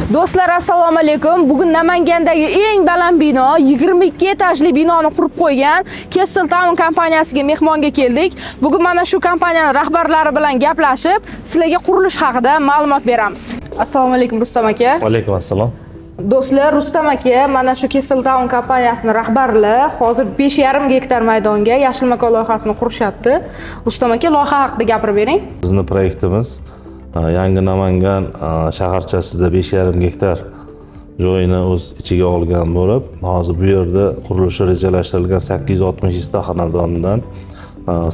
Do'stlar, assalomu alaykum. Bugun Namangandagi eng baland bino, 22 etajli binoni qurib qo'ygan Castle Town kompaniyasiga mehmonga keldik. Bugun mana shu kompaniyaning rahbarlari bilan gaplashib, sizlarga qurilish haqida ma'lumot beramiz. Assalomu alaykum, Rustam aka. Alaykum assalom. Do'stlar, Rustam aka mana shu Castle Town kompaniyasining rahbarlar, hozir 5,5 gektar maydonga Yashil makon loyihasini qurishyapti. Rustam aka, loyiha haqida gapirib bering. Bizni proyektimiz Yangi Namangan shaharchasida 5,5 gektar joyini o'z ichiga olgan bo'lib, hozir bu yerda qurilishi rejalashtirilgan 867 ta xonadondan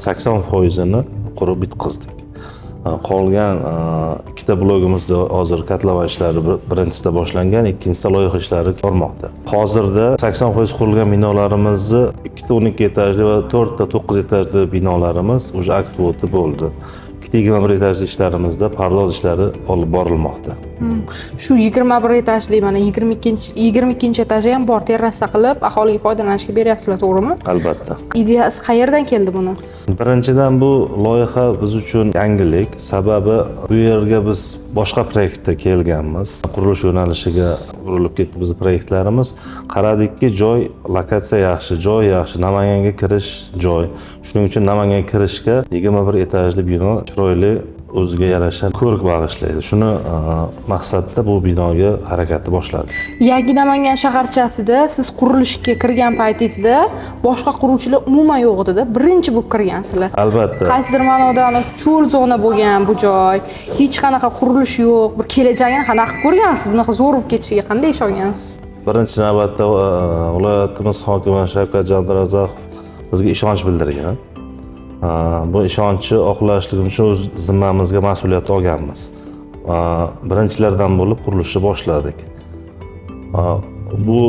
80 foizini qurib bitkazdik. Qolgan ikkita blogimizda hozir kotlovan ishlari birinchisida boshlangan, ikkinchisida loyiha ishlari bormoqda. Hozirda 80% qurilgan binolarimizni ikkita 12 etajli va to'rtta 9 etajli binolarimiz уже akt bo'ldi. Ikkita 21 etajli ishlarimizda pardoz ishlari olib borilmoqda. Shu 21 etajli, mana 22 etaji ham bor, terrasa qilib aholiga foydalanishga beryapsizlar, to'g'rimi? Albatta. Ideyasi qayerdan keldi buni? Birinchidan, bu loyiha biz uchun yangilik. Sababi bu yerga biz boshqa proyektda kelganmiz. Qurilish yo'nalishiga burilib ketdi bizni proyektlarimiz. Qaradikki, joy, lokatsiya yaxshi, joy yaxshi, Namanganga kirish joy. Shuning uchun Namanganga kirishga 21 etajli bino chiroyli, o'ziga yarasha ko'rk bag'ishlaydi. Shuni maqsadda bu binoga harakatni boshladik. Yangi Namangan shaharchasida siz qurilishga kirgan paytingizda boshqa quruvchilar umuman yo'q edida, birinchi bo'lib kirgansizlar. Albatta. Qaysidir ma'noda anavi cho'l zona bo'lgan bu joy, hech qanaqa qurilish yo'q. Bir kelajagini qanaqa qilib ko'rgansiz? Bunaqa zo'r bo'lib ketishiga qanday ishongansiz? Birinchi navbatda viloyatimiz hokimi Shavkat Abdurazzoqov bizga ishonch bildirgan. Bu ishonchni oqlashligimiz uchun o'z zimmamizga mas'uliyat olganmiz. Birinchilardan bo'lib qurilishni boshladik. Bu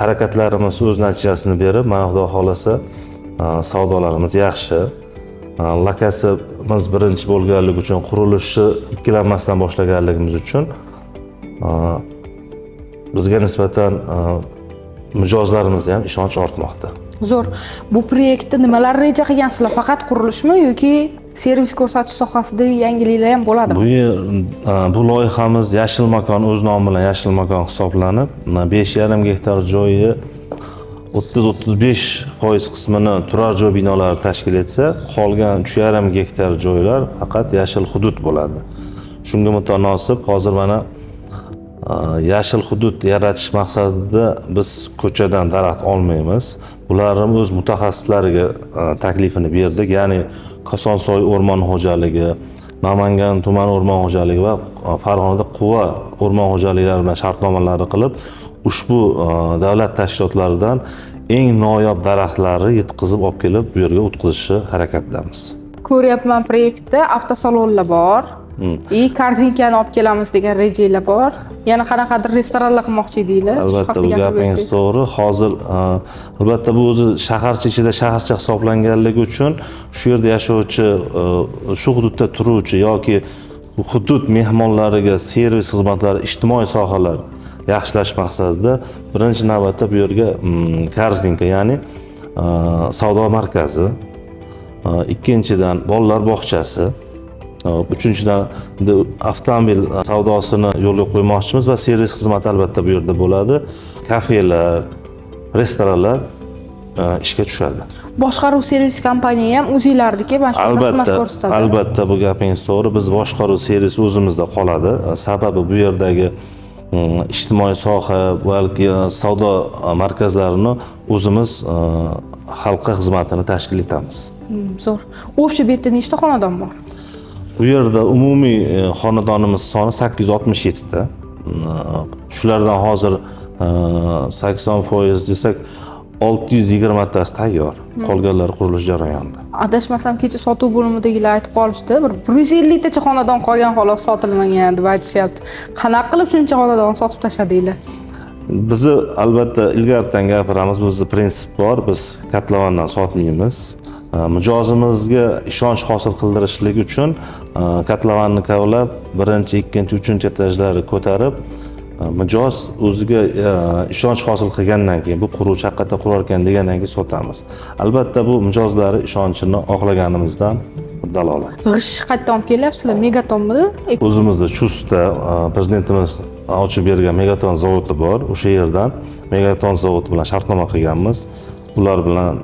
harakatlarimiz o'z natijasini berib, mana, xudo xohlasa, savdolarimiz yaxshi. Lokatsiyamiz birinchi bo'lganligi uchun, qurilishni ikkilanmasdan boshlaganligimiz uchun bizga nisbatan mijozlarimizda ham ishonch ortmoqda. Zo'r. Bu proyektda nimalar reja qilgansizlar? Faqat qurilishmi yoki servis ko'rsatish sohasida yangiliklar ham bo'ladimi? Bu yer, bu loyihamiz Yashil makon, o'z nomi bilan Yashil makon hisoblanib, 5,5 gektar joyi 30-35% qismini turar joy binolari tashkil etsa, qolgan 3,5 gektar joylar faqat yashil hudud bo'ladi. Shunga mutanosib hozir mana yashil hudud yaratish maqsadida biz ko'chadan daraxt olmaymiz. Bularni o'z mutaxassislariga taklifini berdik. Ya'ni Kosonsoy o'rmon xo'jaligi, Namangan tuman o'rmon xo'jaligi va Farg'onada Quva o'rmon xo'jaliklari bilan shartnomalarni qilib, ushbu davlat tashkilotlaridan eng noyob daraxtlarni yetkazib olib kelib, bu yerga o'tkazishni harakatdamiz. Ko'ryapman, proyektda avtosalonlar bor. И korzinkani olib kelamiz degan rejanglar bor. Yana qanaqadir restoranlar qilmoqchi edinglar. Shu Albatta, haqida bu gapirib gapingiz bersangiz. to'g'ri. Hozir albatta bu o'zi shaharcha ichida shaharcha hisoblanganligi uchun shu yerda yashovchi, shu hududda turuvchi yoki bu hudud mehmonlariga servis xizmatlari, ijtimoiy sohalar yaxshilash maqsadida birinchi navbatda bu yerga korzinka, ya'ni savdo markazi, ikkinchidan bolalar bog'chasi, uchinchidan endi avtomobil savdosini yo'lga qo'ymoqchimiz va servis xizmati albatta bu yerda bo'ladi. Kafelar, restoranlar ishga tushadi. Boshqaruv servis kompaniya ham o'zinglarniki, mana shu xizmat Albatta, ko'rsatadi. albatta, bu gapingiz to'g'ri. Biz boshqaruv servisi o'zimizda qoladi. Sababi bu yerdagi ijtimoiy soha, balki savdo markazlarini o'zimiz xalqqa xizmatini tashkil etamiz. Zo'r. Общий bu yerda nechta xonadon bor? Bu yerda umumiy xonadonimiz soni 867 ta. Shulardan hozir 80% desak, 620 tasi tayyor. Qolganlari qurilish jarayonida. Adashmasam, kecha sotuv bo'limidagilar aytib qolishdi, bir 150 tacha xonadon qolgan xolos, sotilmagan deb aytishyapti. Qanaqa qilib shuncha xonadon sotib tashladinglar? Bizni albatta ilgaridan gapiramiz, bizni prinsip bor, biz kotlovandan sotmaymiz. Mijozimizga ishonch hosil qildirishlik uchun kotlovanni kavlab, birinchi, ikkinchi, uchinchi etajlari ko'tarib, mijoz o'ziga ishonch hosil qilgandan keyin, bu quruvchi haqiqatda qurar ekan degandan keyin sotamiz. Albatta, bu mijozlari ishonchini oqlaganimizdan dalolat. G'isht qayerdan olib kelyapsizlar? Megatonmidi? O'zimizda Chustda prezidentimiz ochib bergan Megaton zavodi bor. O'sha yerdan Megaton zavodi bilan shartnoma qilganmiz. Ular bilan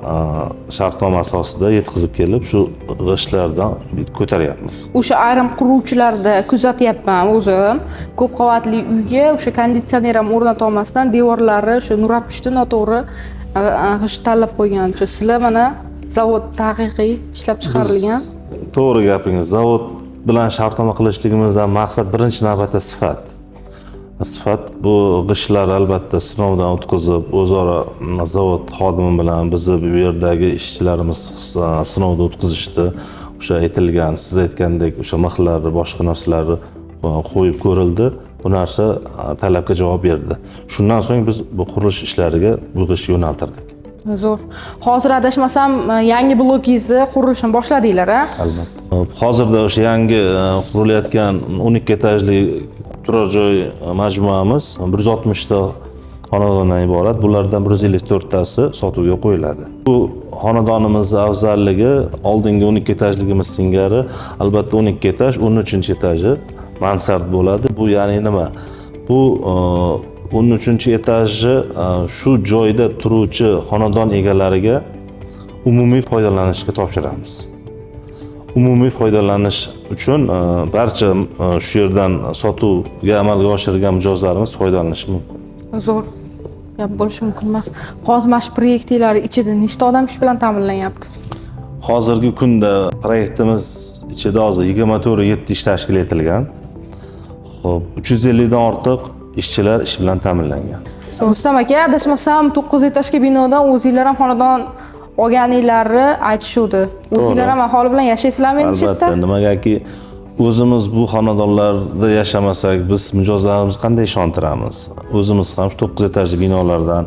shartnoma asosida yetkazib kelib, shu g'ishtlardan ko'taryapmiz. O'sha ayrim quruvchilarda kuzatyapman o'zim, ko'p qavatli uyga o'sha konditsioner ham o'rnatolmasdan devorlari o'sha nurab tushdi, noto'g'ri g'isht tanlab qo'ygan. O'sha sizlar mana zavodda haqiqiy ishlab chiqarilgan. To'g'ri gapingiz. Zavod bilan shartnoma qilishligimizdan maqsad birinchi navbatda sifat. Sifat, bu g'ishtlar albatta sinovdan o'tkazib, o'zaro zavod xodimi bilan bizni bu yerdagi ishchilarimiz sinovdan o'tkazishdi. O'sha aytilgan, siz aytgandek, o'sha mixlarni, boshqa narsalarni qo'yib ko'rildi. Bu narsa talabga javob berdi. Shundan so'ng biz bu qurilish ishlariga bu g'ishtni yo'naltirdik. Zo'r. Hozir adashmasam, yangi blokingizni qurilishini boshladinglar, a? Albatta. Hozirda o'sha yangi qurilayotgan 12 etajli turar joy majmuamiz 160 ta xonadondan iborat. Bulardan 154 tasi sotuvga qo'yiladi. Bu xonadonimizni afzalligi oldingi 12 etajligimiz singari, albatta, 12 etaj, 13 etaji mansard bo'ladi. Bu ya'ni nima? Bu 13 etaji shu joyda turuvchi xonadon egalariga umumiy foydalanishga topshiramiz. Umumiy foydalanish uchun barcha shu yerdan sotuvga amalga oshirgan mijozlarimiz foydalanishi mumkin. Zo'r. Gap bo'lishi mumkin emas. Hozir mana shu proyektinglar ichida nechta odam ish bilan ta'minlanyapti? Hozirgi kunda proyektimiz ichida hozir 24,7 ish tashkil etilgan. Xo'p, 350 dan ortiq ishchilar ish bilan ta'minlangan. Rustam aka, adashmasam, 9 etajli binodan o'zinglar ham xonadon olganinglarni aytishuvdi. O'zinglar ham aholi bilan yashaysizlarmi endi shu yerda? Albatta, nimagaki o'zimiz bu xonadonlarda yashamasak, biz mijozlarimizni qanday ishontiramiz? O'zimiz ham shu 9 etajli binolardan,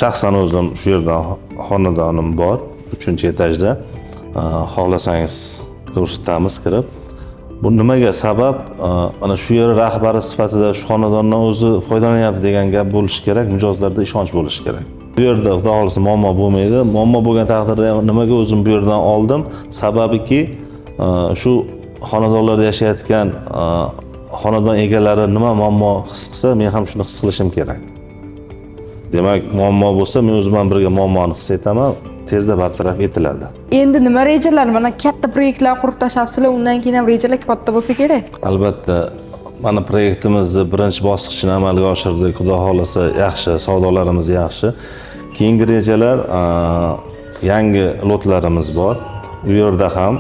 shaxsan o'zim shu yerdan xonadonim bor, 3 etajda. Xohlasangiz, ko'rsatamiz kirib. Bu nimaga sabab? Ana shu yer rahbari sifatida shu xonadondan o'zi foydalanyapti degan gap bo'lishi kerak, mijozlarda ishonch bo'lishi kerak. Bu yerda, xudo xohlasa, muammo bo'lmaydi. Muammo bo'lgan taqdirda ham nimaga o'zim bu yerdan oldim? Sababiki, shu xonadonlarda yashayotgan xonadon egalari nima muammo his qilsa, men ham shuni his qilishim kerak. Demak, muammo bo'lsa, men o'zim bilan birga muammoni his etaman, tezda bartaraf etiladi. Endi nima rejalar? Mana katta proyektlar qurib tashlabsizlar, undan keyin ham rejalar katta bo'lsa kerak. Albatta, mana proyektimizni birinchi bosqichini amalga oshirdik. Xudo xohlasa, yaxshi, savdolarimiz yaxshi. Keyingi rejalar, yangi lotlarimiz bor. U yerda ham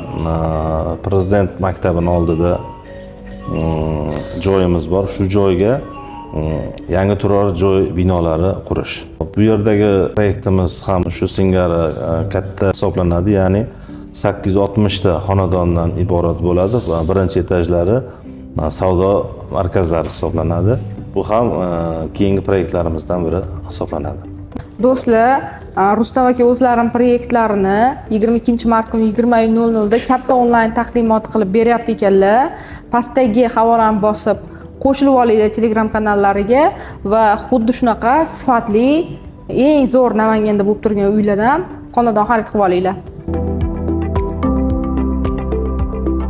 prezident maktabini oldida joyimiz bor. Shu joyga yangi turar joy binolari qurish. Bu yerdagi proyektimiz ham shu singari katta hisoblanadi, ya'ni 860 ta xonadondan iborat bo'ladi va birinchi etajlari savdo markazlari hisoblanadi. Bu ham keyingi proyektlarimizdan biri hisoblanadi. Do'stlar, Rustam aka o'zlarini proyektlarini 22 mart kuni 20:00 da katta onlayn taqdimot qilib beryapti ekanlar. Pastdagi havolani bosib qo'shilib olinglar Telegram kanallariga va xuddi shunaqa sifatli, eng zo'r Namanganda bo'lib turgan uylardan xonadon xarid qilib olinglar.